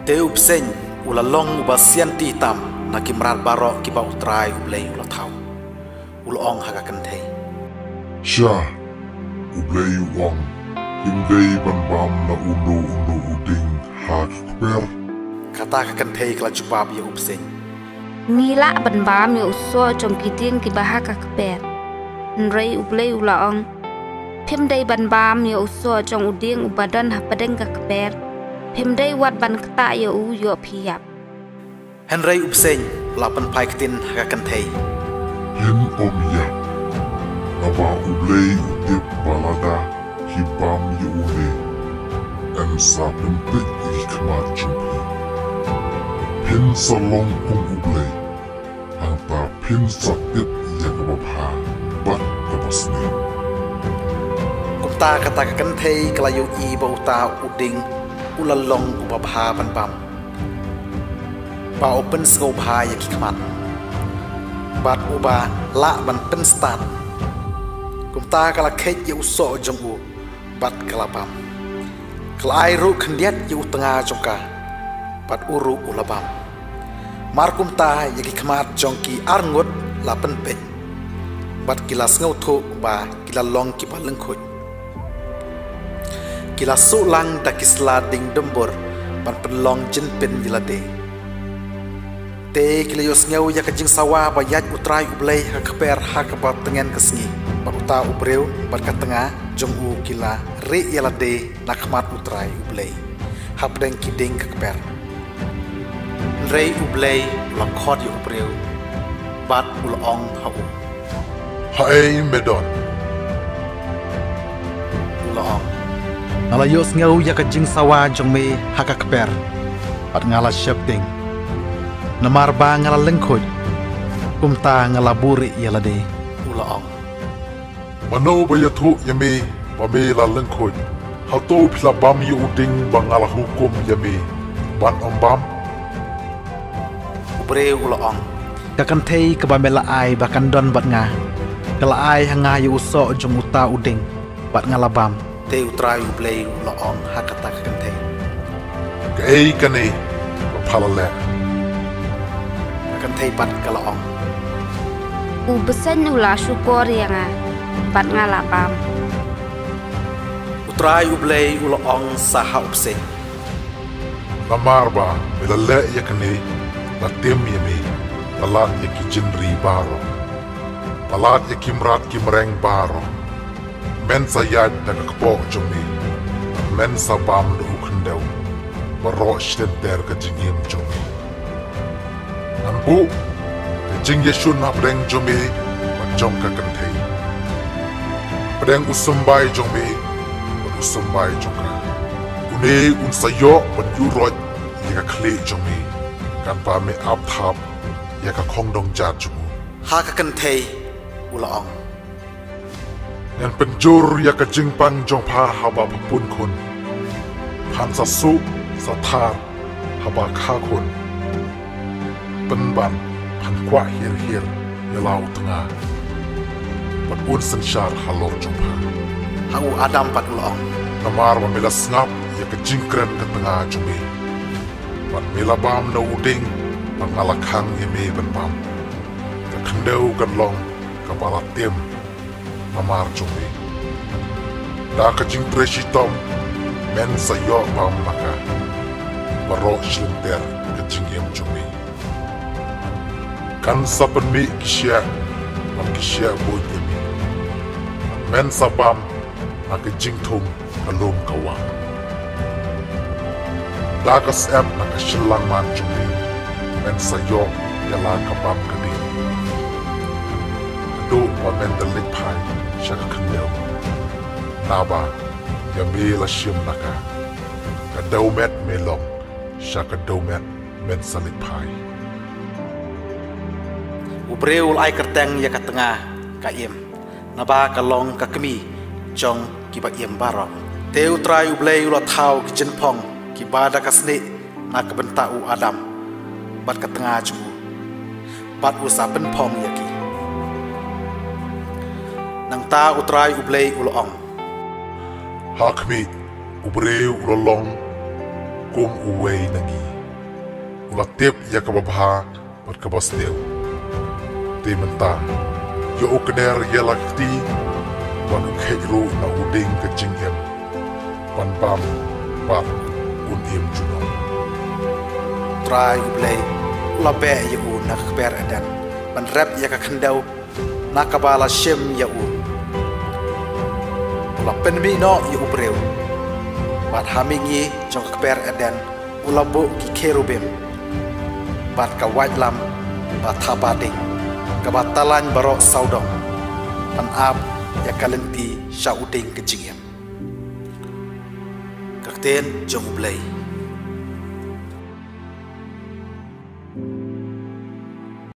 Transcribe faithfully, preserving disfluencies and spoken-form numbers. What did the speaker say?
Te u bseiñ u la long uba sianti tam na ki mrad baroh kiba U Trai U Blei u la thaw. U la ong ha ka kynthei: Sha, U Blei u ong, him dei ban bam na uno uno u dieng ha ka kper. Kata ka kynthei ka la jubab ïa u bseiñ: Ngi lah ban bam ïa u soh jong ki dieng kiba ha ka kper. Hynrei U Blei u la ong: Phim dei ban bam ïa u soh jong u dieng uba don hapdeng ka kper. Phim dei wat ban ktah ïa u, ïoh phi ïap. Hynrei u bseiñ u la pynphai ktien ha ka kynthei: Kin ym ïap, naba U Blei u tip ba lada phi bam ïa une, yn sa pynpeit ïa ki khmat jong phi. Phin sa long kum U Blei, hangta phin sa tip ïa kaba bha bad kaba sniew. Kumta kata ka kynthei ka la ïohi ba uta u dieng u la long uba bha ban bam, ba u pynsngewbha ïa ki khmat, bad uba lah ban pynstad. Kumta ka la kheit ïa u soh jong u bad ka la bam. Ka la ai ruh khyndiat ïa u tnga jong ka, bad u ruh u la bam. Mar kumta ïa ki khmat jong ki arngut la pynpeit, bad ki la sngewthuh ba ki la long kiba lyngkhuid. Ki la suh lang da ki sla dieng dumbur ban pynlong jingpynïalade. Te ki la ïohsngew ïa ka jingsawa ba ïaid U Trai U Blei ha ka kper ha kaba tngen ka sngi, bad uta u briew bad ka tnga jong u ki la rieh ïalade na khmat U Trai U Blei hapdeng ki dieng ka kper. Hynrei U Blei u la khot ïa u briew bad u la ong ha u: Haei me don? U la ong: Nga la ïohsngew ïa ka jingsawa jong me ha ka kper, bad nga la sheptieng, namar ba nga la lyngkhuid, kumta nga la buhrieh ïalade. U la ong: Mano ba ïathuh ïa me ba me la lyngkhuid? Hato phi la bam ïa u dieng ba nga la hukum ïa me ban ym bam? U briew u la ong: Ka kynthei kaba me la ai ba kan don bad nga, ka la ai ha nga ïa u soh jong uta u dieng, bad nga la bam. Te U Trai U Blei u la ong ha kata ka kynthei: Kaei kane ba pha la leh? Ka kynthei pat ka la ong: U bseiñ u la shukor ïa nga, bad nga la bam. U Trai U Blei u la ong sa ha u bseiñ: Namar ba me la leh ïa kane, la tim ïa me palat ïa ki jingri baroh, palat ïa ki mrad ki mreng baroh. Men sa ïaid da ka kpoh jong me, men sa bam da u khyndew baroh shi lynter ka jingim jong me. Ngan buh ka jingïashun hapdeng jong me bad jong ka kynthei, hapdeng u symbai jong me bad u symbai jong ka. Une un sa ïoh ban ïuh roit ïa ka khlieh jong me, katba me ap thap ïa ka khongdong jat jong u. Ha ka kynthei u la ong: Ngan pynjur ïa ka jingpang jong pha haba pha pun khun, phan sa suh sa thar haba kha khun. Pynban phan kwah hir hir ïa la u tnga, bad un synshar halor jong pha. Ha u Adam pat u la ong: Namar ba me la sngap ïa ka jingkren ka tnga jong me, bad me la bam na u dieng ba nga la khang ïa me ban bam, ka khyndew kan long kaba la tim namar jong me. Da ka jingtrei shitom men sa ïoh bam na ka baroh shi lynter ka jingim jong me. Kan sa pynmih ki shiah bad ki shiah buit ïa me, men sa bam na ka jingthung ka lum ka wah. Da ka syep na ka shyllangmat jong me men sa ïoh ïa la ka bam ka ding, haduh ba men da leit phai sha ka khyndew. Naba ïa me la shim na ka, ka dewmet me long, sha ka dewmet men sa leit phai. U briew u la ai kyrteng ïa ka tnga ka Im, naba ka long ka kmie jong kiba im baroh. Te U Trai U Blei u la thaw ki jingphong kiba da ka snieh na ka bynta u Adam bad ka tnga jong u, bad u sa pynphong ïa ki. Nangta U Trai U Blei u la ong: Ha khmih, u briew u la long kum uwei na ngi. U la tip ïa kaba bha bad kaba sniew. Te mynta, ïa u kner ïa la ka kti, bad u kheiñ ruh na u dieng ka jingim, ban bam bad un im junom. U Trai U Blei u la beh ïa u na ka kper Eden, ban rep ïa ka khyndew na kaba la shim ïa u. U la pynmih noh ïa u briew, bad ha mihngi jong ka kper Eden u la buh ki kherubim bad ka waitlam ba thaba ding, kaba talain baroh sawdong, ban ap ïa ka lynti sha u dieng ka jingim. Ka ktien jong U Blei.